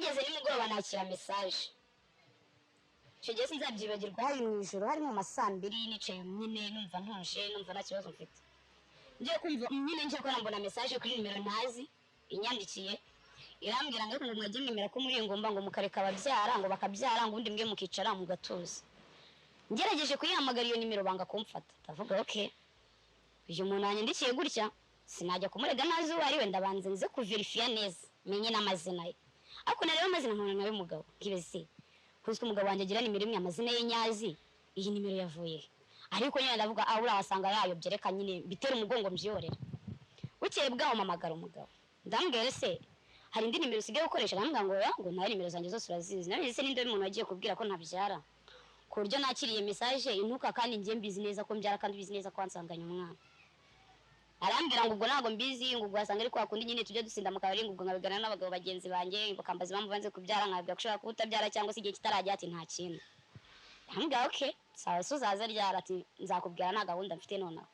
Bigeze nimugoroba nakira message. Icyo gihe sinzabyibagirwa, hari mu ijoro, hari mu ma 2:00, nicaye nyine numva ntuje, numva nta kibazo mfite. Ngiye kumva nyine, ngiye kubona mbona message kuri nimero ntazi inyandikiye, irambwira ngo ariko ngo mwajye mwemera ko muri ngomba ngo mukareka ababyara ngo bakabyara, ngo ubundi mwe mukicara mugatuza. Ngerageje kuyihamagara iyo nimero banga kumfata. Ndavuga okay, uyu muntu yanyandikiye gutya sinajya kumurega ntazi uwo ari we, ndabanza nze kuverifiya neza menye n'amazina ye. Ariko nareba amazina nkabona nawe mugabo, nkibaza se kuko umugabo wanjye agira nimero imwe amazina ye nyazi, iyi nimero yavuye he? Ariko nyine ndavuga ah uriya wasanga yayobye, reka nyine mbitere umugongo mbyorera. Bukeye bwaho mpamagara umugabo, ndamubwira ese hari indi nimero usigaye ukoresha? Arambwira ngo oya, ngo nawe nimero zanjye zose urazizi. Nawe se ninde umuntu wagiye kubwira ko ntabyara, ku buryo nakiriye message intuka kandi njye mbizi neza ko mbyara, kandi ubizi neza ko wansanganye umwana? Arambwira ngo ubwo ntabwo mbizi, ngo ubwo wasanga ari kwa kundi nyine tujya dusinda mu kabari, ngo ubwo nkabigana n'abagabo bagenzi banjye bakambaza impamvu banze kubyara, nkababwira ko ushobora kuba utabyara cyangwa se igihe kitarajya, ati nta kintu. Arambwira okay sawa, se uzaza ryari? Ati nzakubwira, nta gahunda mfite nonaha.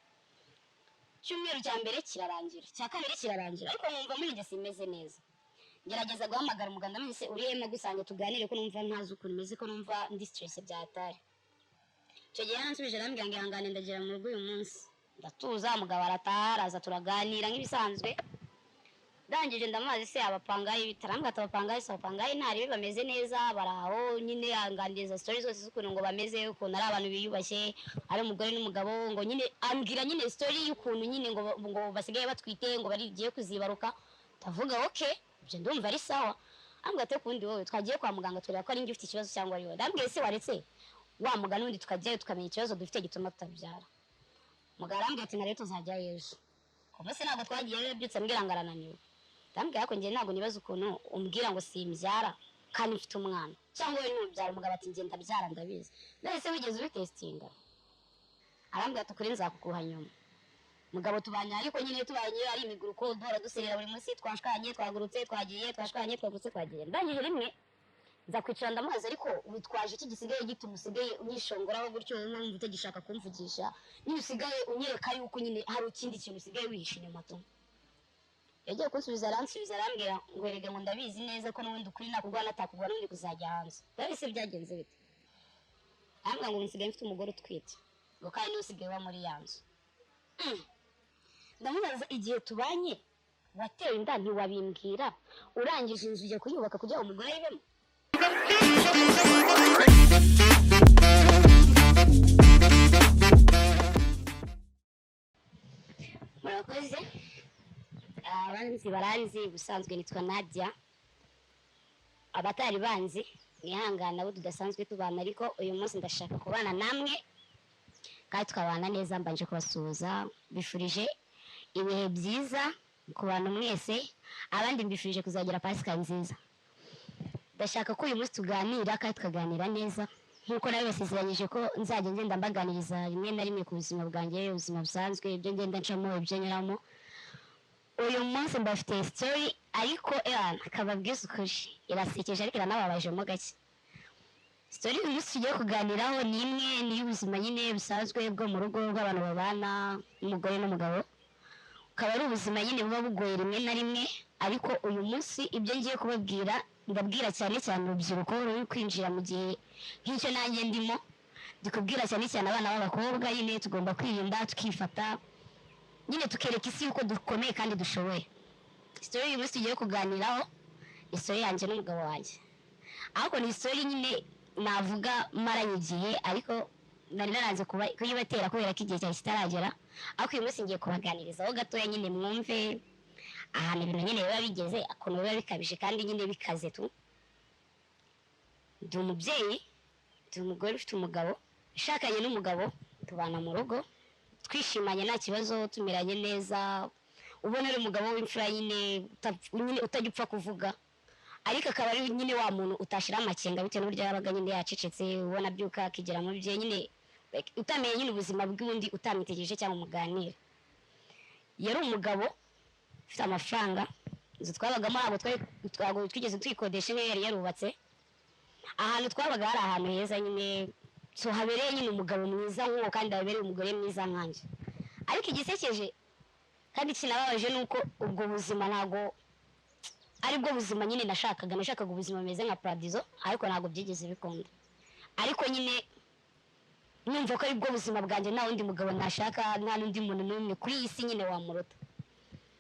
Icyumweru cya mbere kirarangira, icya kabiri kirarangira, ariko nkumva muri njye simeze neza. Ngerageza guhamagara umuganga, none se uri hema gusange tuganire, ko numva ntazi ukuntu meze, ko numva ndi stress byatari. Icyo gihe yaransubije arambwira ngo ihangane ndagera mu rugo uyu munsi. Ndatuza, umugabo arataha, araza turaganira nk'ibisanzwe. Ndangije ndamubaza se abapangayi bitarambwira, ati abapangayi se abapangayi ntari bameze neza, baraho nyine. Anganiriza story zose z'ukuntu ngo bameze, ukuntu ari abantu biyubashye, ari umugore n'umugabo, ngo nyine ambwira nyine story y'ukuntu nyine ngo basigaye batwite, ngo barigiye kuzibaruka. Ndavuga okay, ibyo ndumva ari sawa. Ambwira ati kundi wowe twagiye kwa muganga tureba ko ari njye ufite ikibazo cyangwa ari wowe. Ndambwiye se waretse wa muganga n'undi tukajyayo tukamenya ikibazo dufite gituma tutabyara. Muganga arambwira ati na rero tuzajyayo ejo. Kuva se ntabwo twagiyeyo, yabyutse ambwira ngo arananiwe. Ndambwira ko njye ntabwo nibaza ukuntu umbwira ngo simbyara kandi mfite umwana, cyangwa wowe ntubyara. Umugabo ati njye ndabyara ndabizi. None se wigeze ubitestinga? Arambwira ati ukuri nzakuguha nyuma. Mugabo tubanye ariko nyine tubanye ari imiguruko, duhora duserera buri munsi, twashwanye twagurutse twagiye, twashwanye twagurutse twagiye. Ndangije rimwe nza kwicara ndamubaza, ariko witwaje iki gisigaye gituma usigaye unyishongoraho gutyo, wumva utagishaka kumvugisha, nyine usigaye unyereka yuko nyine hari ikindi kintu usigaye wihishe inyuma tu? Yagiye kunsubiza aransubiza arambwira ngo erega ngo ndabizi neza ko n'ubundi ukuri nakugwa natakugwa n'ubundi kuzajya hanze. Ndabizi byagenze bite? Arambwira ngo nsigaye mfite umugore utwite, ngo kandi niwe usigaye uba muri ya nzu. Ndamubaza igihe tubanye watewe inda ntiwabimbwira, urangije inzu ujya kuyubaka kugira ngo umugore ayibemo? Murakoze. Abanzi baranzi ubusanzwe nitwa Nadia, abatari banzi mwihangane abo tudasanzwe tubana, ariko uyu munsi ndashaka kubana namwe kandi tukabana neza. Mbanje kubasuhuza, mbifurije ibihe byiza ku bantu mwese, abandi mbifurije kuzagira Pasika nziza. Ndashaka ko uyu munsi tuganira kandi tukaganira neza nk'uko nabibasezeranyije ko nzajya ngenda mbaganiriza rimwe na rimwe ku buzima bwanjye, ubuzima busanzwe, ibyo ngenda ncamo, ibyo nyuramo. Uyu munsi mbafitiye story, ariko akababwiza ukuri irasekeje ariko iranababaje mo gake. Story uyu munsi tugiye kuganiraho ni imwe, ni iy'ubuzima nyine busanzwe bwo mu rugo rw'abantu babana n'umugore n'umugabo, akaba ari ubuzima nyine buba bugoye rimwe na rimwe. Ariko uyu munsi ibyo ngiye kubabwira ndabwira cyane cyane urubyiruko ruri kwinjira mu gihe nk'icyo nanjye ndimo, ndikubwira cyane cyane abana b'abakobwa. Nyine tugomba kwirinda, tukifata nyine, tukereka isi yuko dukomeye kandi dushoboye. Story uyu munsi tugiye kuganiraho ni story yanjye n'umugabo wanjye, ariko ni story nyine navuga maranye igihe, ariko nari naranze kuyibatera kubera ko igihe cyari kitaragera. Ariko uyu munsi ngiye kubaganirizaho gatoya nyine mwumve ahantu ibintu nyine biba bigeze, ukuntu biba bikabije kandi nyine bikaze tu. Ndi umubyeyi, ndi umugore ufite umugabo, ushakanye n'umugabo, tubana mu rugo twishimanye nta kibazo, tumeranye neza, ubona ari umugabo w'imfura nyine nyine utajya upfa kuvuga, ariko akaba ari nyine wa muntu utashira amakenga bitewe n'uburyo yabaga nyine yacecetse, ubona abyuka akigera mu bye nyine, utamenye nyine ubuzima bw'undi utamwitegereje cyangwa umuganire. Yari umugabo ufite amafaranga, inzu twabagamo ntabwo twigeze tuyikodesha, niyo yari yarubatse. Ahantu twabaga hari ahantu heza nyine, so habereye nyine umugabo mwiza nk'uwo kandi habereye umugore mwiza nkanjye. Ariko igisekeje kandi kinababaje ni uko ubwo buzima ntabwo Aribwo buzima nyine nashakaga ubuzima bumeze nka paradizo, ariko ntabwo byigeze bikunda. Ariko nyine numva ko aribwo buzima bwanjye, nta wundi mugabo nashaka, nta n'undi muntu n'umwe kuri iyi si nyine wamuruta.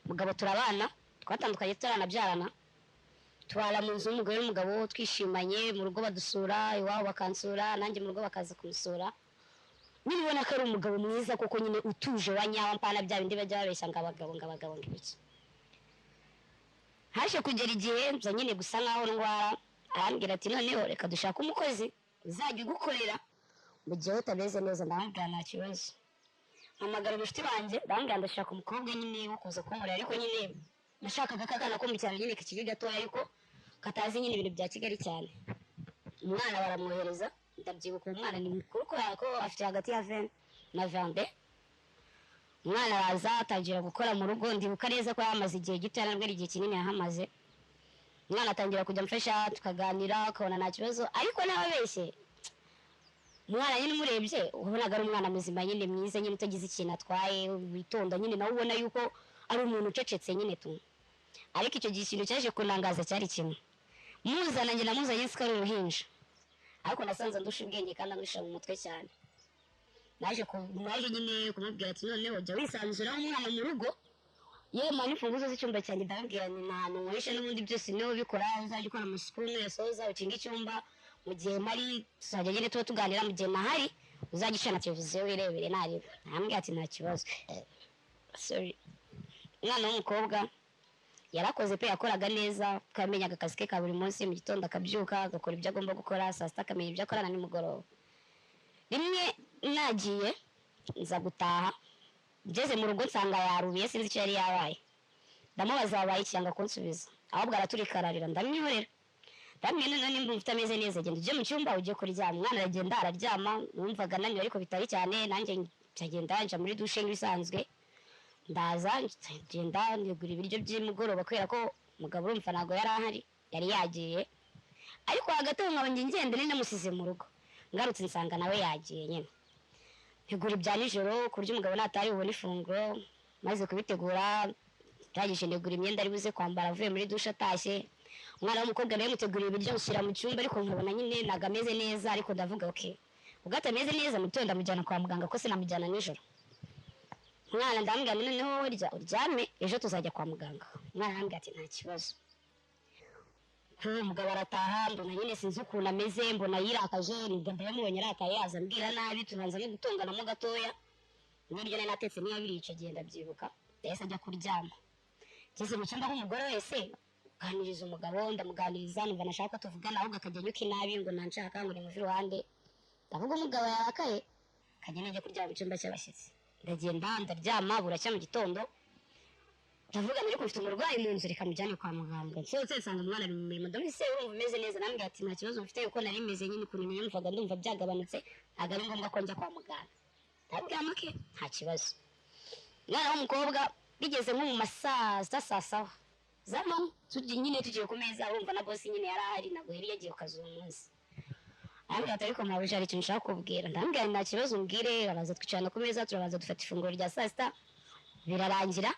Mugabo turabana, twatandukanye tutaranabyarana, tubana mu nzu y'umugore n'umugabo twishimanye, mu rugo badusura, iwabo bakansura, nanjye mu rugo bakaza kumusura. Nyine ubona ko ari umugabo mwiza kuko nyine utuje wa nyawo, mpana bya bindi bajya babeshya ngo abagabo ngo abagabo ngo ibiki. Haje kugera igihe nza nyine gusa nkaho ndwara, arambwira ati noneho reka dushake umukozi uzajya ugukorera mu gihe utameze neza. Ndamubwira nta kibazo, mpamagara ubucuti banjye, ndamubwira ndashaka umukobwa nyine wo kuza kunkorera, ariko nyine nashakaga akana ko mu cyaro nyine kakiri gatoya ariko katazi nyine ibintu bya Kigali cyane. Umwana baramwohereza, ndabyibuka uwo mwana ni mukuru kubera ko afite hagati ya 20 na 22. Umwana araza atangira gukora mu rugo, ndibuka neza ko yamaze igihe gito, ntabwo ari igihe kinini yahamaze. Umwana atangira kujya amfasha, tukaganira, ukabona nta kibazo, ariko ntababeshye umwana nyine umurebye ubonaga ari umwana muzima nyine mwiza nyine utagize ikintu atwaye, witonda nyine, nawe ubona yuko ari umuntu ucecetse nyine tu. Ariko icyo gihe ikintu cyaje kunangaza cyari kimwe, muzana njye namuzanye nzi ko ari uruhinja, ariko nasanze andusha ubwenge kandi andusha mu mutwe cyane. Naje nyine kumubwira ati noneho jya wisanzuraho umwana mu rugo, yewe mpa n'imfunguzo z'icyumba cyanjye, ndababwira nti nta hantu nkoresha n'ubundi byose niwe ubikora, uzajya ukora amasuku nuyasoza ukinge icyumba, mu gihe mpari tuzajya nyine tuba tuganira, mu gihe ntahari uzajya ucana televiziyo wirebere nareba. Arambwira ati nta kibazo. Sorry. Umwana w'umukobwa yarakoze pe, yakoraga neza, kamenyaga akazi ke ka buri munsi, mu gitondo akabyuka agakora ibyo agomba gukora, saa sita akamenya ibyo akora na nimugoroba. Rimwe nagiye nza gutaha, ngeze mu rugo nsanga yarubiye, sinzi icyo yari yabaye. Ndamubaza wabaye iki, yanga kunsubiza, ahubwo araturikararira, ndamwihorera. Ndamubwira noneho nimba ufite ameze neza genda ujye mu cyumba ujye kuryama. Umwana aragenda araryama, numvaga ananiwe ariko bitari cyane, nanjye ndagenda nja muri dushe nk'ibisanzwe, ndaza ngenda ntegura ibiryo by'imugoroba kubera ko umugabo urumva ntabwo yari ahari, yari yagiye. Ariko hagati aho nkaba ngenda nari namusize mu rugo, ngarutse nsanga nawe yagiye nyine. Ntegura ibya nijoro ku buryo umugabo natari bubone ifunguro, maze kubitegura ndangije ntegura imyenda ari buze kwambara avuye muri dushe atashye. Umwana w'umukobwa nawe mutegurira ibiryo mushyira mu cyumba, ariko nkabona nyine ntabwo ameze neza, ariko ndavuga okay, ubwo atameze neza mu gitondo ndamujyana kwa muganga ko sinamujyana nijoro. Umwana ndamubwira noneho urya uryame ejo tuzajya kwa muganga. Umwana arambwira ati nta kibazo. Umugabo arataha, mbona nyine sinzi ukuntu ameze, mbona yirakaje, ndamubonye arakaye aza ambwira nabi, tubanza no gutonganamo gatoya. N'ibiryo nari natetse ntiyabiriye icyo gihe ndabyibuka, yahise ajya kuryama. Ngeze mu cyumba nk'umugore wese nganiriza umugabo, ndamuganiriza, numva nashaka ko tuvugana, ahubwo akajya anyuka inabi ngo nanshaka ngo nimuve iruhande. Ndavuga umugabo yarakaye, akajya najya kuryama mu cyumba cy'abashyitsi. Ndagenda ndaryama, buracya mu gitondo ndavuga ariko mfite umurwayi mu nzu, reka mujyane kwa muganga. Nsohotse nsanga umwana ari mu mirimo, ndamubwira se urumva umeze neza? Arambwira ati nta kibazo mfite, kuko nari meze nyine ukuntu niyumvaga ndumva byagabanutse, ntabwo ari ngombwa ko njya kwa muganga. Ndamubwira make nta kibazo. Umwana w'umukobwa bigeze nko mu ma saa sita saa saba z'amanywa, nyine tugiye ku meza, urumva na bosi nyine yari ahari, ntabwo yari yagiye ku kazi uwo munsi. Arambwira ati ariko mabuja hari ikintu nshaka kukubwira. Ndamubwira nta kibazo umbwire. Araza twicarana ku meza, turabanza dufata ifunguro rya saa sita, birarangira.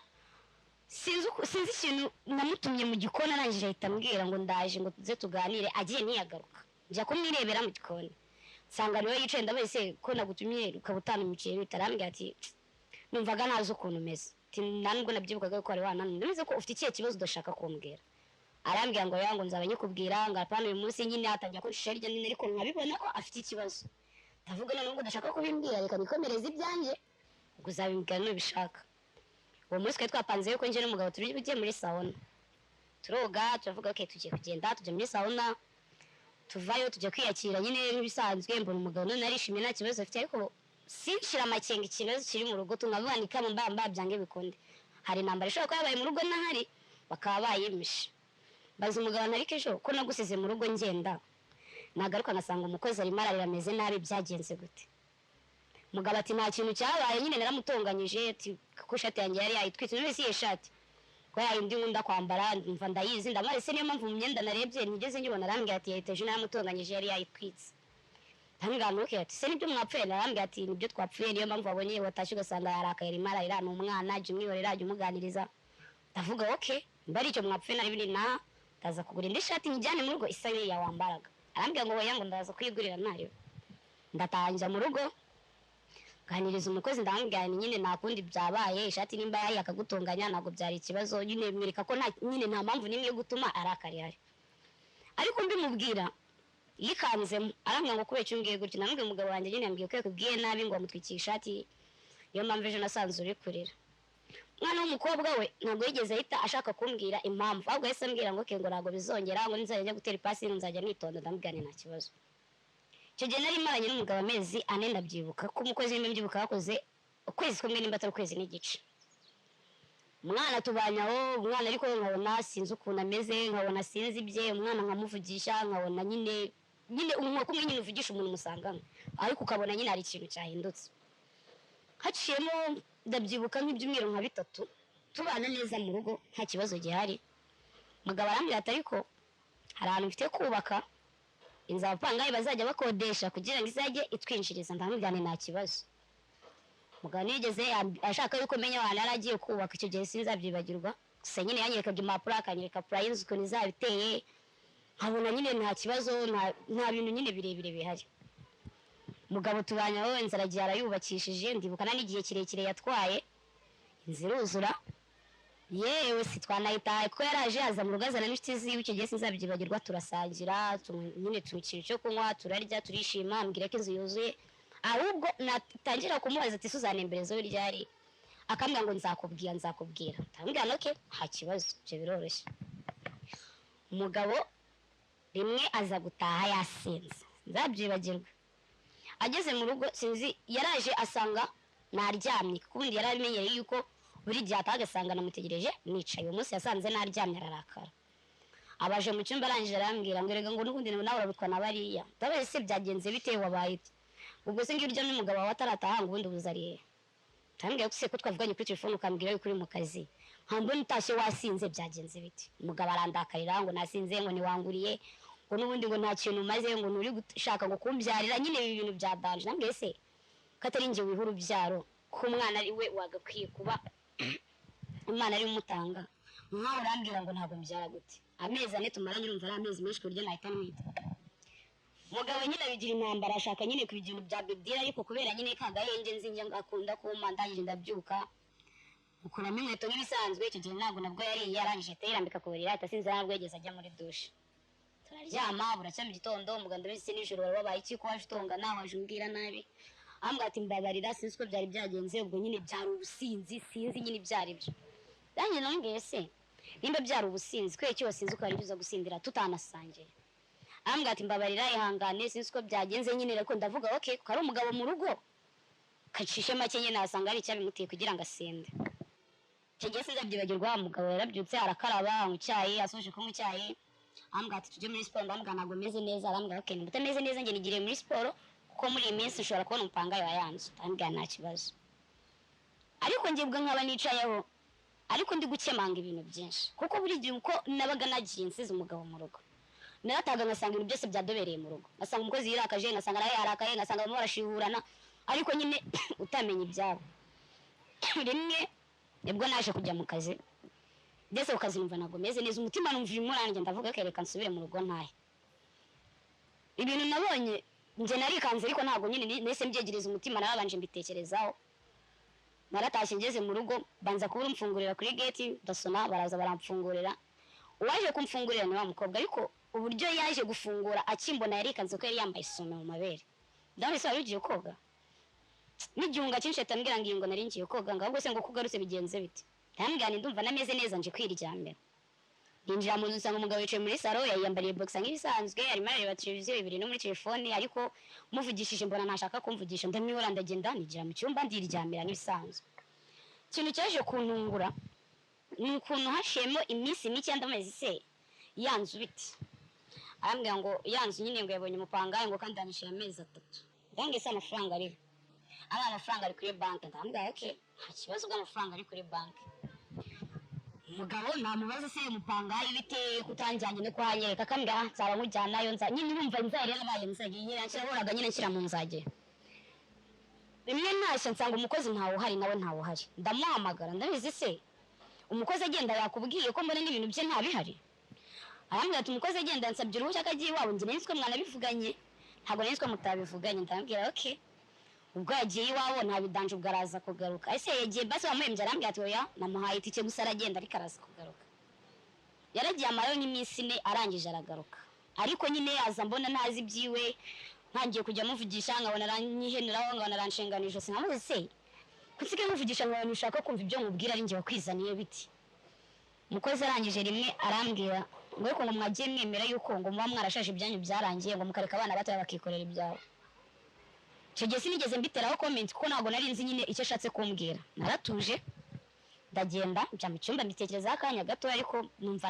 Sinzi ikintu namutumye mu gikoni, arangije ahita ambwira ngo ndaje ngo tuze tuganire, agiye ntiyagaruka. Njya kumwirebera mu gikoni nsanga niwe yicaye, ndabaza se ko nagutumye ukaba utantumye, arambwira ati numvaga ntazi ukuntu umeze, nta nubwo nabyibukaga ko wari wanananiye, ndameze ko ufite ikihe kibazo udashaka kumbwira. Arambwira ngo yango nzaba nyikubwira, ngo apana uyu munsi nyine, atangira kunshishira hirya no hino, ariko nkabibona ko afite ikibazo. Ndavuga none ubwo udashaka kubimbwira reka nikomereze ibyanjye, ubwo uzabimbwira nubishaka. Uwo munsi twari twapanze yuko njye n'umugabo turi bugiye muri sauna, turoga turavuga okay tugiye kugenda tujya muri sauna, tuvayo tujya kwiyakira nyine nk'ibisanzwe. Mbona umugabo none arishimye nta kibazo afite, ariko sinshira amakenga ikibazo kiri mu rugo, tunkavuga mu mbamba byange bikunde, hari intambara ishobora kuba yabaye mu rugo n'ahari bakaba bayimishe. Mbaza umugabo ntariko ejo ko nagusize mu rugo ngenda nagaruka ngasanga umukozi arimo ararira ameze nabi, byagenze gute? Umugabo ati nta kintu cyabaye nyine, naramutonganyije ati kuko ishati yanjye yari yayitwitse, none si iyo shati ko yayindi nkunda kwambara mva ndayizi, ndamara se niyo mpamvu mu myenda narebye ntigeze nyibona. Arambwira ati yahita ejo naramutonganyije yari yayitwitse. Ndamubwira ntuke ati se nibyo mwapfuye? Arambwira ati nibyo twapfuye, niyo mpamvu wabonye watashye ugasanga yarakaye arimo ararira, ni umwana, jya umwihorera, jya umuganiriza. Ndavuga okay mba ari icyo mwapfuye nari biri na Ndaza kugura indi shati nyijyane mu rugo isa n'iya wambaraga. Arambwira ngo oya, ngo ndaza kuyigurira ntayo. Ndatangira mu rugo nganiriza umukozi, ndamubwira nti nyine nta kundi byabaye, ishati nimba yayi akagutunganya ntabwo byari ikibazo nyine, mwereka ko nta nyine nta mpamvu n'imwe yo gutuma arakara ihari. Ariko mbimubwira yikanzemo, arambwira ngo kubera icyo umbwiye gutyo. Namubwiye umugabo wanjye nyine yambwiye ko yakubwiye nabi ngo wamutwikiye ishati, niyo mpamvu ejo nasanze uri kurira. Umwana w'umukobwa we ntabwo yigeze ahita ashaka kumbwira impamvu, ahubwo yahise ambwira ngo okay, ngo ntabwo bizongera, ngo nzajya njya gutera ipasi nzajya nitonda. Ndamubwira nti nta kibazo. Icyo gihe nari maranye n'umugabo amezi 4, ndabyibuka ko umukozi nimba mbyibuka yakoze ukwezi kumwe, nimba atari ukwezi n'igice. Umwana tubanye aho, umwana ariko nkabona sinzi ukuntu ameze, nkabona sinzi ibye. Umwana nkamuvugisha nkabona nyine umwuka umwe nyine uvugisha umuntu musanganywe, ariko ukabona nyine hari ikintu cyahindutse. Haciyemo ndabyibuka nk'ibyumweru nka 3 tubana neza mu rugo nta kibazo gihari. Umugabo arambwira ati ariko hari ahantu mfite kubaka inzu abapangayi bazajya bakodesha kugira ngo izajye itwinjiriza. Ndamubwira nti nta kibazo. Umugabo ntiyigeze ashaka yuko menya ahantu yari agiye kubaka. Icyo gihe sinzabyibagirwa, gusa nyine yanyerekaga impapuro, akanyereka pura y'inzu ukuntu izaba iteye, nkabona nyine nta kibazo, nta bintu nyine birebire bihari. Umugabo tubanye aho, inzu aragiye arayubakishije, ndibuka n'igihe kirekire yatwaye inzu iruzura, yewe si twanayitaye kuko yaraje aza mu rugo azana n'inshuti ziwe. Icyo gihe sinzabyibagirwa, turasangira, nyine tunywa ikintu cyo kunywa, turarya, turishima, ambwira ko inzu yuzuye. Ahubwo natangira kumubaza ati uzanemberezaho ryari, akambwira ngo nzakubwira, nzakubwira. Ndamubwira nti okay, nta kibazo, ibyo biroroshye. Umugabo rimwe aza gutaha yasinze, nzabyibagirwa. Ageze mu rugo sinzi yaraje asanga naryamye, kuko ubundi yari abimenyereye yuko buri gihe ataha agasanga namutegereje nicaye. Uwo munsi yasanze naryamye ararakara, abaje mu cyumba, arangije arambwira ngo erega ngo n'ubundi nawe urabutwa na bariya. Ndabaza se byagenze bite, wabaye ute? Ubwo se ngiyo uryamye umugabo wawe atarataha ngo ubundi ubuze ari hehe? Ndamubwira ko se ko twavuganye kuri telefone ukambwira yuko uri mu kazi, nkambona utashye wasinze, byagenze bite? Umugabo arandakarira ngo nasinze, ngo ntiwanguriye, ngo n'ubundi ngo nta kintu umaze, ngo nturi gushaka ngo kumbyarira, nyine ibi bintu bya danje. Ndamubwira se ko atari njye wiha urubyaro, ko umwana ari we wagakwiye kuba Imana ari umutanga, nkawe urambwira ngo ntabwo mbyara gute? Amezi 4 tumaranye urumva ari amezi menshi ku buryo nahita ntwita. Umugabo nyine abigira intambara, ashaka nyine kubigira ibintu bya big deal, ariko kubera nyine ka gahenge nzi njya akunda kumpa, ndangije ndabyuka ukuramo inkweto nk'ibisanzwe. Icyo gihe ntabwo nabwo yariye, yarangije ahita yirambika ku buriri, ahita asinzira, ntabwo yigeze ajya muri dushe. Turaryama, buracya mu gitondo. Umugabo ndabizi nijoro wari wabaye iki ko waje utongana, waje umbwira nabi? Ambwira ati mbabarira, sinzi uko byari byagenze, ubwo nyine byari ubusinzi, sinzi nyine ibyo ari byo. Nanjye namubwiye se nimba byari ubusinzi kubera iki wasinze ukaba uza gusindira tutanasangiye? Ambwira ati mbabarira, ihangane, sinzi uko byagenze nyine. Ariko ndavuga okay, kuko ari umugabo mu rugo kacishe make nyine nasanga ari icyabimuteye kugira ngo asinde. Icyo gihe sinzabyibagirwa, umugabo yarabyutse arakaraba, anywa icyayi, asoje kunywa icyayi ambwira ati tujye muri siporo. Ndamubwira ntabwo meze neza. Arambwira okay, nimba utameze neza njye nigiriye muri siporo, kuko muri iyi minsi ushobora kubona umupangayi wa yanzu. Ndamubwira nta kibazo. Ariko njye ubwo nkaba nicayeho ariko ndi gukemanga ibintu byinshi, kuko buri gihe uko nabaga nagiye nsize umugabo mu rugo, narataga ngasanga ibintu byose byadobereye mu rugo, ngasanga umukozi yirakaje, ngasanga nawe yarakaye, ngasanga barimo barashihurana, ariko nyine utamenya ibyabo. Rimwe nibwo naje kujya mu kazi, ndetse ku kazi numva ntabwo meze neza, umutima numva urimo uranjye, ndavuga ko reka nsubire mu rugo ntahe. Ibintu nabonye njye narikanze, ariko ntabwo nyine nahise mbyegereza umutima, narabanje mbitekerezaho. Naratashye ngeze mu rugo banza kubura umfungurira kuri gate, ndasona baraza baramfungurira. Uwaje kumfungurira ni wa mukobwa, ariko uburyo yaje gufungura akimbona yarikanze ko yari yambaye isume mu mabere. Ndabona se wari ugiye koga? N'igihunga cyinshi atambwira ngo iyi ngo nari ngiye koga, ngo ahubwo se ngo kugarutse bigenze bite? Ndamubwira nti ndumva nameze neza nje kwiryamira. Ninjira mu nzu nsanga umugabo yicaye muri salo, yiyambariye boxer nk'ibisanzwe, arimo arareba televiziyo ibiri no muri telefone, ariko muvugishije mbona ntashaka kumvugisha, ndamwihora ndagenda nigira mu cyumba ndiryamira nk'ibisanzwe. Ikintu cyaje kuntungura ni ukuntu haciyemo iminsi mike ndamezi se ya nzu biti, arambwira ngo ya nzu nyine ngo yabonye umupangayi, ngo kandi yanishyuye amezi 3. Ndambwira se amafaranga ariho? Ari amafaranga ari kuri banki. Ndamubwira okay, nta kibazo ubwo amafaranga ari kuri banki. Umugabo namubaza se umupangayi bite kutanjyanye no kuhanyereka, akambwira nzaba nkujyanayo, nza nyine urumva nzari yarabaye nzagi nyine nshyira nyine nshyira mu nzage. Rimwe ntashye nsanga umukozi ntawe uhari, nawe ntawe uhari, ndamuhamagara ndabizi se umukozi agenda yakubwiye ko mbona n'ibintu bye ntabihari? Arambwira ati umukozi agenda yansabye uruhushya ko agiye iwabo, njye nari nzi ko mwanabivuganye, ntabwo nari nzi ko mutabivuganye. Ndamubwira okay, ubwo yagiye iwabo ntabidanje, ubwo araza kugaruka. Ese yagiye basi wamuhembye? Arambwira ati oya, namuhaye itike gusa aragenda, ariko araza kugaruka. Yaragiye amarayo nk'iminsi 4, arangije aragaruka, ariko nyine aza mbona ntazi ibyiwe. Ntangiye kujya muvugisha nkabona aranyihenuraho, nkabona aranshinganisha ijosi. Nkamubaza se ko nsigaye muvugisha nkabona ushaka kumva ibyo nkubwira, ari njye wakwizaniye biti? Umukozi arangije rimwe arambwira ngo ariko ngo mwagiye mwemera yuko ngo muba mwarashaje, ibyanyu byarangiye, ngo mukareka abana batoya bakikorera ibyabo. Icyo gihe sinigeze mbiteraho comment kuko ntabwo nari nzi nyine icyo ashatse kumbwira. Naratuje ndagenda njya mu cyumba, mbitekerezaho akanya gato, ariko numva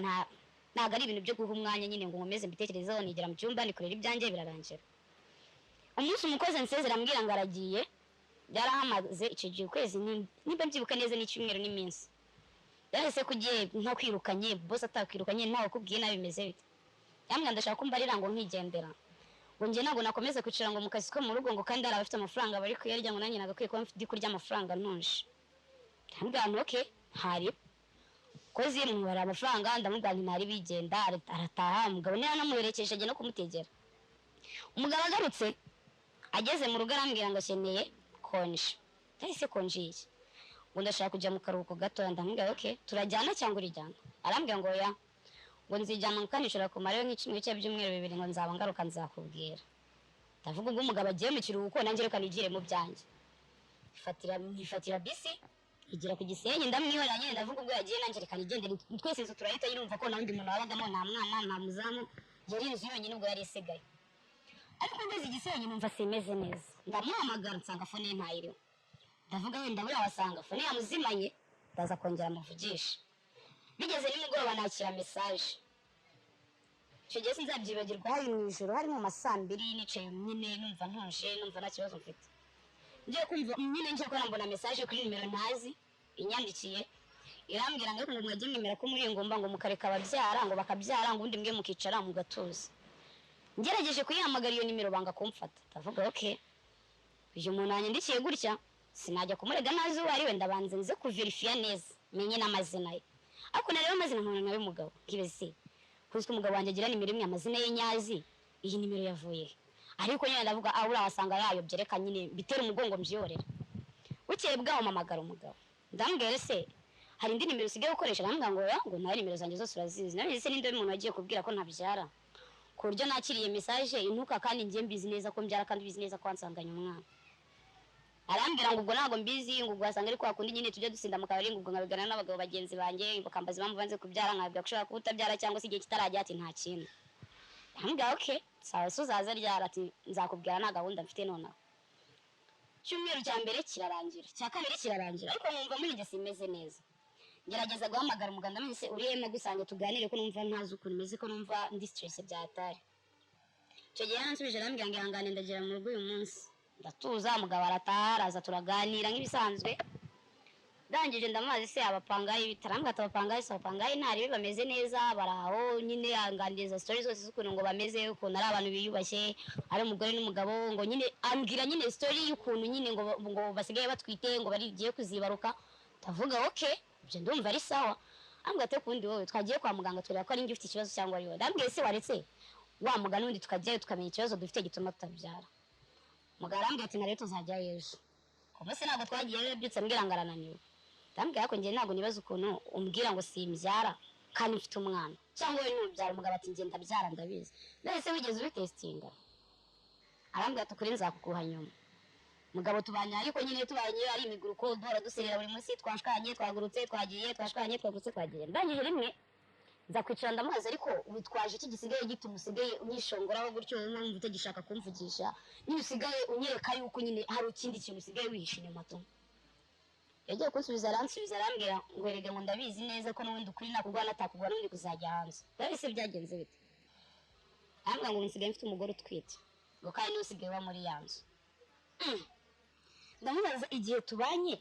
ntabwo ari ibintu byo guha umwanya nyine ngo nkomeze mbitekerezeho. Nigera mu cyumba nikorera ibyanjye birarangira. Umunsi umukozi ansezera ambwira ngo aragiye, byarahamaze icyo gihe ukwezi, nimba mbyibuka neza n'icyumweru n'iminsi. Yahise ko ugiye ntakwirukanye, boss atakwirukanye, ntawe ukubwiye nabi, bimeze bite? Yambwira ndashaka ko mbarira ngo nkigendera, ngo njye ntabwo nakomeza kwicara ngo mu kazi ko mu rugo, ngo kandi hari abafite amafaranga bari kuyarya, ngo nanjye nagakwiye kuba mfite kurya amafaranga ntuje. Ndamubwira nti okay, ntari kozi mubara amafaranga. Ndamubwira nti ntari bigenda. Arataha umugabo niba namuherekeje ajya no kumutegera. Umugabo agarutse ageze mu rugo arambwira ngo akeneye konje. Yahise konje iki? Ngo ndashaka kujya mu karuhuko gato. Ndamubwira okay, turajyana cyangwa urijyana? Arambwira ngo oya, ngo nzijyana kandi nshobora kumarayo nk'icyumweru cyangwa ibyumweru 2, ngo nzaba ngaruka nzakubwira. Ndavuga ubwo umugabo agiye mu kiruhuko nanjye reka nigire mu byanjye. Nifatira bisi igera ku Gisenyi, ndamwihorera nyine. Ndavuga ubwo yagiye nanjye reka nigendere. Twese inzu turahita yumva ko nta wundi muntu wabagamo, nta mwana, nta muzamu, yari inzu yonyine ubwo yari isigaye. Ariko ngeze Gisenyi numva simeze neza, ndamuhamagara nsanga phone ye ntayiriho. Ndavuga wenda buriya wasanga phone yamuzimanye, ndaza kongera amuvugisha. Bigeze nimugoroba nakira message. Icyo gihe sinzabyibagirwa, hari mu ijoro, hari mu ma 2:00, nicaye nyine numva ntuje, numva nta kibazo mfite. Ngiye kumva nyine ngiye kubona mbona message kuri nimero ntazi inyandikiye, irambwira ngo ngo mwajye mwemera ko muri ngomba, ngo mukareka ababyara ngo bakabyara, ngo ubundi mwe mukicara mugatuza. Ngerageje kuyihamagara iyo nimero banga kumfata. Ndavuga okay, uyu muntu yanyandikiye gutya sinajya kumurega ntazi uwo ari we, ndabanza nze kuverifiya neza menye n'amazina ye. Ariko nareba amazina nkabona nawe umugabo, nkibaze kuko umugabo wanjye agira nimero imwe amazina ye nyazi, iyi nimero yavuye he? Ariko nyine ndavuga ah uriya wasanga yayobye, reka nyine bitera umugongo mbyorera. Bukeye bwaho mpamagara umugabo, ndambwira ese hari indi nimero usigaye ukoresha? Arambwira ngo oya, ngo nta nimero zanjye zose urazizi. Nawe se ninde muntu wagiye kubwira ko ntabyara, ku buryo nakiriye message intuka kandi njye mbizi neza ko mbyara, kandi ubizi neza ko wansanganye umwana? Arambwira ngo ubwo ntabwo mbizi, ngo ubwo wasanga ari kwa kundi nyine tujya dusinda mu kabari, ngo ubwo nkabigana n'abagabo bagenzi banjye bakambaza impamvu banze kubyara, nkababwira ko ushobora kuba utabyara cyangwa se igihe kitarajya, ati nta kintu. Ndamubwira okay, sawa, se uzaza ryari? Ati nzakubwira, nta gahunda mfite nonaha. Icyumweru cya mbere kirarangira, icya kabiri kirarangira, ariko nkumva muri njye simeze neza. Ngerageza guhamagara umuganga, mwese uri hema gusange tuganire, ko numva ntazi ukuntu meze, ko numva ndi stress byatari. Icyo gihe yaransubije arambwira ngo ihangane ndagera mu rugo uyu munsi. Ndatuza, umugabo arataha araza turaganira nk'ibisanzwe. Ndangije ndamubaza se abapangayi bitarambwira ati abapangayi se abapangayi ntari bameze neza, baraho nyine. Anganiriza story zose z'ukuntu ngo bameze, ukuntu ari abantu biyubashye, ari umugore n'umugabo, ngo nyine ambwira nyine story y'ukuntu nyine ngo basigaye batwite, ngo barigiye kuzibaruka. Ndavuga okay, ibyo ndumva ari sawa. Ambwira ati kundi wowe twagiye kwa muganga tureba ko ari njye ufite ikibazo cyangwa ari wowe. Ndambwiye se waretse wa muganga n'undi tukajyayo tukamenya ikibazo dufite gituma tutabyara. Muganga arambwira ati na rero tuzajyayo ejo. Ku munsi ntabwo twagiyeyo, yabyutse ambwira ngo arananiwe. Ndambwira ko njye ntabwo nibaza ukuntu umbwira ngo simbyara kandi mfite umwana, cyangwa wowe ntubyara. Umugabo ati njye ndabyara ndabizi. None se wigeze ubitestinga? Arambwira ati ukuri nzakuguha nyuma. Mugabo tubanye ariko nyine tubanye ari imiguruko, duhora duserera buri munsi, twashwanye twagurutse twagiye, twashwanye twagurutse twagiye. Ndangije rimwe nza kwicara ndamubaza ariko witwaje iki gisigaye gituma usigaye unyishongoraho gutyo, wumva utagishaka kumvugisha, nyine usigaye unyereka yuko nyine hari ikindi kintu usigaye wihishe inyuma tu? Yagiye kunsubiza aransubiza arambwira ngo erega ngo ndabizi neza ko n'ubundi ukuri nakugwa natakugwa n'ubundi kuzajya hanze. Ndabizi byagenze bite? Arambwira ngo nsigaye mfite umugore utwite, ngo kandi niwe usigaye uba muri ya nzu. Ndamubaza igihe tubanye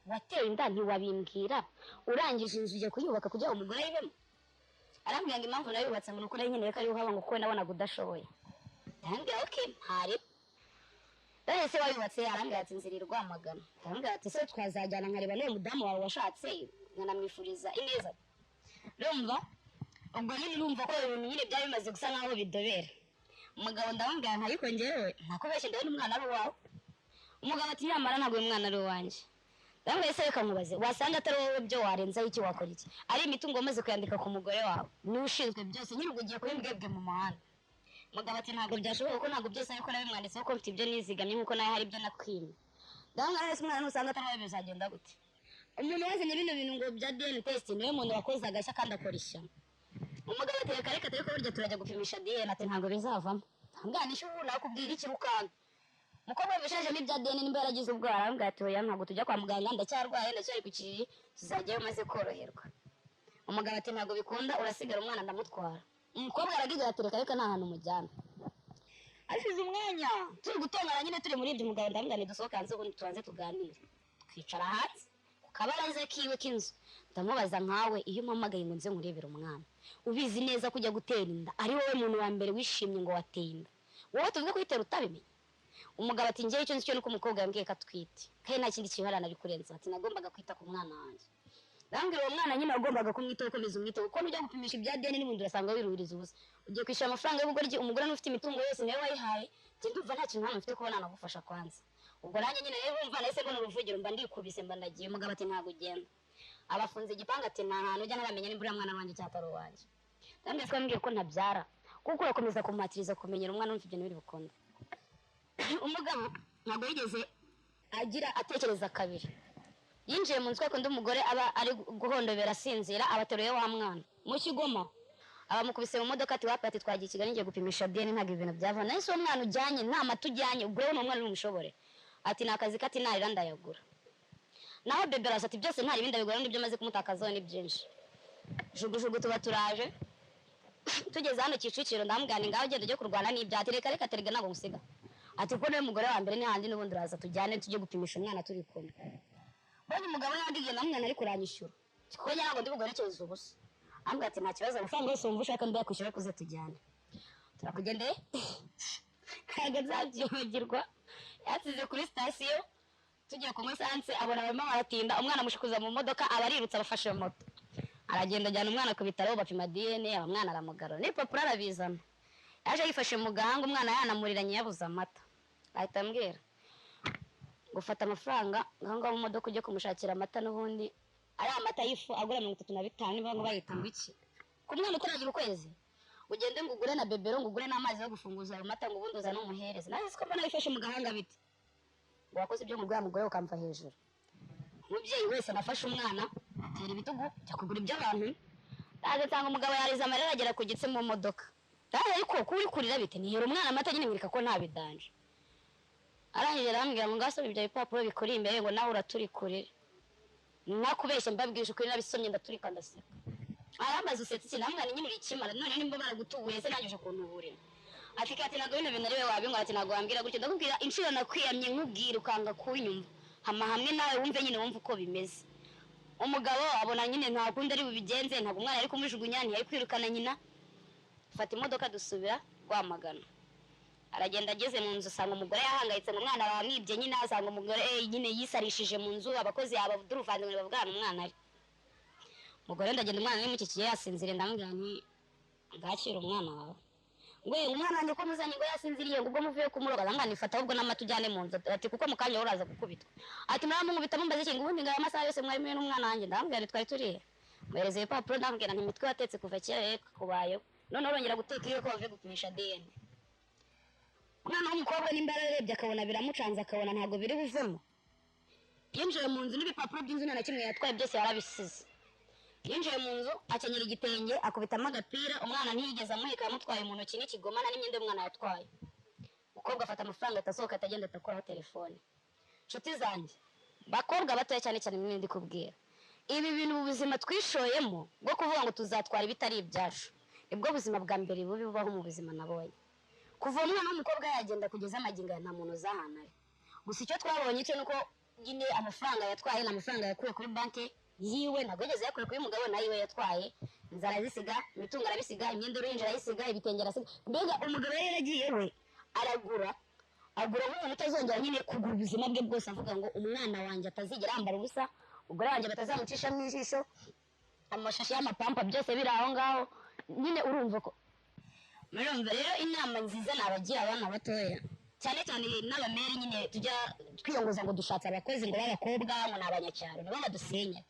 wateye inda ntiwabimbwira, urangije inzu ujya kuyubaka kugira ngo umugore ayibemo? Arambwira ngo impamvu nayubatse ngo nuko nari nkeneye ko ariho uhaba, ngo kuko nabonaga udashoboye. Ndambwira okay, ntari none se wayubatse? Arambwira ati inzira iri Rwamagana. Ndambwira ati se twazajyana nkareba n'uwo mudamu wawe washatse nkanamwifuriza ineza. Urumva Ubwo nyine urumva ko ibintu nyine byari bimaze gusa nkaho bidobera. Umugabo ndamubwira nti ariko njyewe ntakubeshye, ndabona umwana ari uwawe. Umugabo ati nyamara ntabwo uyu mwana ari uwanjye. Ndamubwira ese reka nkubaze, wasanga atari wowe, byo warenzaho iki, wakora iki? Ari imitungo wamaze kuyandika ku mugore wawe, niwe ushinzwe byose nyine, ubwo ugiye kuba imbwebwe mu muhanda. Umugabo ati ntabwo byashoboka, kuko ntabwo byose ariko nabimwanditseho, ko mfite ibyo nizigamye nk'uko nawe hari ibyo nakwimye. Ndamubwira ese umwana nusanga atari wowe bizagenda gute? Umuntu wazanye bino bintu ngo bya DNA test niwe muntu wakoze agashya kandi akora ishyano. Umugabo ati reka reka, ariko burya turajya gupimisha DNA. Ati ntabwo bizavamo. Ndamubwira nti ubu nakubwira iki rukanga? Umukobwa wabishajemo ibya DNA nimba yaragize ubwoba, arambwira ati oya, ntabwo tujya kwa muganga, ndacyarwaye, ndacyari ku kiriri, tuzajyayo umaze koroherwa. Umugabo ati ntabwo bikunda, urasigara umwana ndamutwara. Umukobwa aragigira ati reka reka, nta hantu mujyana. Hashize umwanya turi gutongana nyine, turi muri ibyo, umugabo ndamubwira nti dusohoke hanze ubundi tubanze tuganire. Twicara hanze ku kabaraza kiwe k'inzu, ndamubaza nkawe iyo umpamagaye ngo nze nkurebere umwana, ubizi neza ko ujya gutera inda, ari wowe muntu wa mbere wishimye ngo wateye inda, wowe tuvuge kuyitera utabimenye? Umugabo ati njyewe icyo nzi cyo nuko umukobwa yambwiye ko atwite, kandi nta kindi kiharana ari kurenza. Ati nagombaga kwita ku mwana wanjye. Ndambwira uwo mwana nyine wagombaga kumwitaho, ukomeza umwiteho, kuko nujya gupimisha ibya DNA n'ubundi urasanga wiruhiriza ubusa, ugiye kwishyura amafaranga y'ubugoryi, umugore n'ufite imitungo yose niwe wayihaye. Njye ndumva nta kintu hano mfite kuba nanagufasha kwanza. Ubwo nanjye nyine rero urumva nahise mbona uruvugiro, mba ndikubise, mba ndagiye. Umugabo ati ntabwo ugenda, abafunze igipangu, ati nta hantu ujya ntaramenya nimba uriya mwana wanjye cyangwa atari uwanjye. Ndambwira ko yambwiye ko ntabyara, kuko urakomeza kumpatiriza kumenyera umwana, wumva ibyo ntibiri bukunde. Umugabo ntabwo yigeze agira atekereza kabiri, yinjiye mu nzu kuko undi umugore aba ari guhondobera asinzira, abateruye wa mwana mu kigoma, abamukubise mu modoka, ati wapi, ati twagiye i Kigali ngiye gupimisha DNA, ntabwo ibintu byava. Nahise uwo mwana ujyanye nta mata ujyanye, ubwo rero ni umwana uri, ati ni akazi kati narira ndayagura. Naho bebe arasa ati byose nta ibindi abigura, n'ibyo maze kumutakazaho ni byinshi. Jugujugu tuba turaje, tugeze hano Kicukiro, ndamubwira nti ngaho ugenda ujye kurwana n'ibyo. Ati reka reka, terega ntabwo ngusiga, ati kuko niwe mugore wa mbere n'ahandi n'ubundi uraza tujyane tujye gupimisha umwana turi kumwe. Mbonye umugabo yandiye na mwana ariko uranyishyura, kuko njye ntabwo ndi buguherekeze ubusa. Ambwira ati nta kibazo, amafaranga yose wumva ushaka ndayakwishyura, kuze tujyane. Turakugendeye, ntabwo nzabyibagirwa, yasize kuri sitasiyo tugiye kunywa esanse, abona barimo baratinda, umwana amushikuza mu modoka, aba arirutse, abafashe moto, aragenda ajyana umwana ku bitaro, bapima DNA, aba mwana aramugarura n'ibipapuro arabizana. Yaje yifashe mu gahanga, umwana yanamuriranye yabuze amata. Ahita ambwira gufata amafaranga ngaho ngaho mu modoka ujye kumushakira amata, n'ubundi ari amata y'ifu agura 35, niba ngo bayita ngo iki, ku mwana utaragira ukwezi, ugende ngo ugure na bebero, ngo ugure n'amazi yo gufunguza ayo mata, ngo ubundi uzane umuhereze. Nawe siko mbona wifashe mu gahanga bite, ngo wakoze ibyo ngo mugore ukamva hejuru. Umubyeyi wese nafashe umwana tera ibitugu jya kugura iby'abantu, ndaje nsanga umugabo yarize amarira agera ku gitsi mu modoka. Ndaje ariko kuba uri kurira bite? Nihera umwana amata nyine mwereka ko nta bidanje. Arangije arambwira ngo ngasome ibyo bipapuro bikuri imbere, ngo nawe uraturikurira. Nakubeshye, mbabwije ukuri, nabisomye ndaturika ndaseka. Arambaza usetse iki? Namwana nyine uri ikimara, none nimba baragutubuye se nanjye uje kuntuburira? Ati kati ntabwo bino bintu ari we wabinkora, ati ntabwo wambwira gutyo, ndakubwira inshuro nakwiyamye nkubwira ukanga kunyumva, hama hamwe nawe wumve nyine, wumve uko bimeze. Umugabo abona nyine nta kundi ari bubigenze, ntabwo umwana ari kumujugunya, ntiyari kwirukana nyina. Fata imodoka dusubira Rwamagana. Aragenda ageze mu nzu asanga umugore yahangayitse ngo umwana bamwibye nyine, asanga umugore nyine yisarishije mu nzu, abakozi abaduruvanze ngo bavugane umwana ari. Umugore ndagenda umwana nimukikiye yasinziriye, ndamubwira nti ngakira umwana wawe. Ngo umwana wanjye ko muzanye ngo yasinziriye, ngo ubwo muvuye kumuroga? Ndamubwira nti fata ahubwo n'amata ujyane mu nzu, ati kuko mu kanya uraza gukubitwa. Ati muramunkubita mumbaze iki? Ngo ubundi ngo aya masaha yose mwari muri n'umwana wanjye? Ndamubwira nti twari turihe? Muhereza ibipapuro, ndamubwira nti imitwe watetse kuva kera rero kubayeho, noneho urongera guteka iyo ko bavuye gupimisha DNA. Umwana w'umukobwa nimba yararebye akabona biramucanze, akabona ntabwo biri buvemo, yinjiye mu nzu n'ibipapuro by'inzu nta na kimwe yatwaye, byose yarabisize. Yinjiye mu nzu akenyera igitenge, akubitamo agapira, umwana ntiyigeze amuheka, yamutwaye mu ntoki n'ikigoma, nta n'imyenda y'umwana yatwaye. Umukobwa afata amafaranga atasohoka, atagenda, atakoraho telefone. Inshuti zanjye bakobwa batoya, cyane cyane mwe ndi kubwira ibi bintu, mu buzima twishoyemo bwo kuvuga ngo tuzatwara ibitari ibyacu, nibwo buzima bwa mbere bubi bubaho mu buzima nabonye. Kuva umwana w'umukobwa yagenda kugeza amagingo aya nta muntu uzi ahantu ari. Gusa icyo twabonye cyo nuko nyine amafaranga yatwaye ni amafaranga yakuye kuri banki yiwe, ntabwo yigeze yakura kuri mugabo, nayo iwe yatwaye. Inzara arazisiga, imitungo arabisiga, imyenda y'uruhinja arayisiga, ibitenge arasiga. Mbega umugabo yari yaragiye we aragura, agura nk'umuntu utazongera nyine kugura ubuzima bwe bwose, avuga ngo umwana wanjye atazigera yambara ubusa, umugore wanjye batazamucisha mu ijisho, amashashi y'amapampa byose biri aho ngaho. Nyine urumva ko murumva rero, inama nziza nabagira abana batoya, cyane cyane n'abamere nyine tujya twiyongoza ngo dushatse abakozi, ngo b'abakobwa, ngo ni abanyacyaro, nabo badusenya.